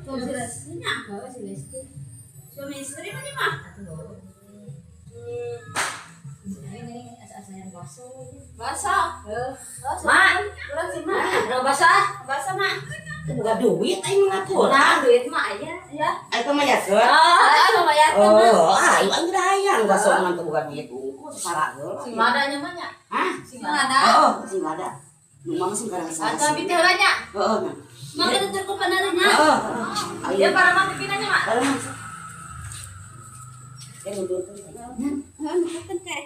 Tuh si Lesti nya. Oh, si Lesti. Suami istri mah nih mah. Atuh. Ini asa-asanya bakso. Basah. Heuh. Mak, kurang sih mak. Nah, basah. Basah mak. Teu boga duit aing mengatur. Nah, duit mah aya. Ya. Aing pamayakeun. Ah, lumayan kan mak. Oh, ayo aing hayang bakso mah teu boga duit unggul sara heula. Sing ladanya mah nya. Hah? Sing lada. Oh, sing lada. Nu mah sing karang Atuh sara. abi teh heula nya. Heeh. Nah. Mak kita terku panarnya. Heeh. Dia para mah pipinannya mak. Kalau mah. Ya nundurkeun. Heeh, nuturkeun teh.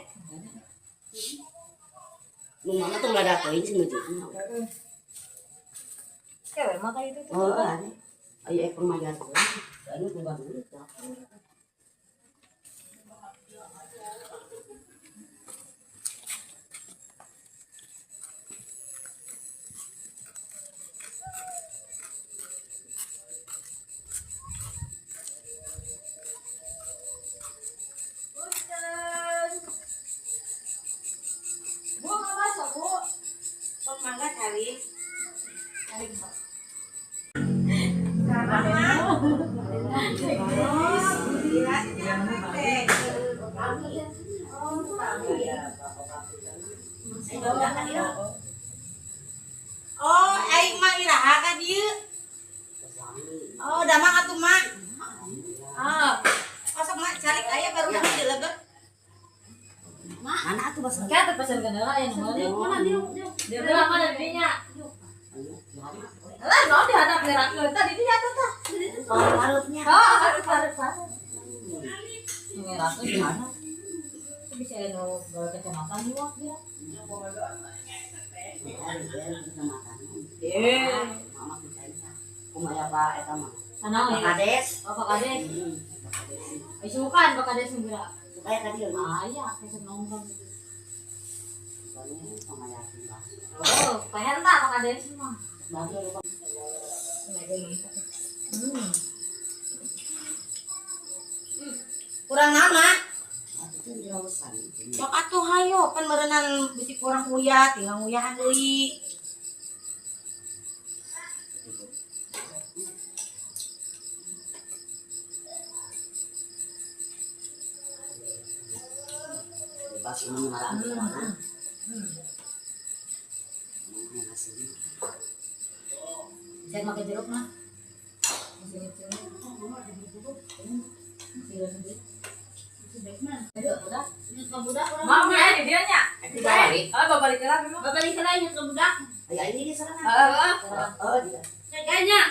Nu mah tong lada teuing sing nuju. Kewe mah kali itu. Oh, aneh. Ayo ek pamayakeun. Aing boga duit. Bu, nggak bakso, Bu. Sok mangga cari. Cari, Bu. Oh, aing mah iraha ka dieu. Oh, damang atuh mak. Ah. Osok mak calik aya baru di lebet. Mana atuh bakso? Kayak terpesan ke heula aya nu meuli. Mana dia? Dia bilang mana dirinya? Lah, no dihadap ngerakeun tadi dia tuh tah. Oh, harupnya. Oh, harus harus harus. Ngerakeun di mana? Bisa nu gawe kecamatan di wak dia. Eh, mama kumaha Pak eta mah? Ana Pak Kades. Oh, Pak Kades. Heeh, Pak Kades. Eh, sukan Pak Kades nu geura. Supaya tadi lho. Ah, iya, kayak nongkrong. Soalnya pamayakeun bakso. Oh, pengen tak Pak Kades mah. Bagi lu Hmm. Kurang naon mak? atuh teh diraosan. Sok atuh hayo pan meureunan bisi kurang uyah, tinggal nguyahan deui. Bebas ini marah sorangan. Hmm. Ini hasilnya. Saya pakai jeruk mah. Mau ya di dia nya. Balik. Oh, babalik lagi mah. Babalik heula inget ka budak. Aya ini di sorangan. Heeh. Oh, dia. Kayaknya.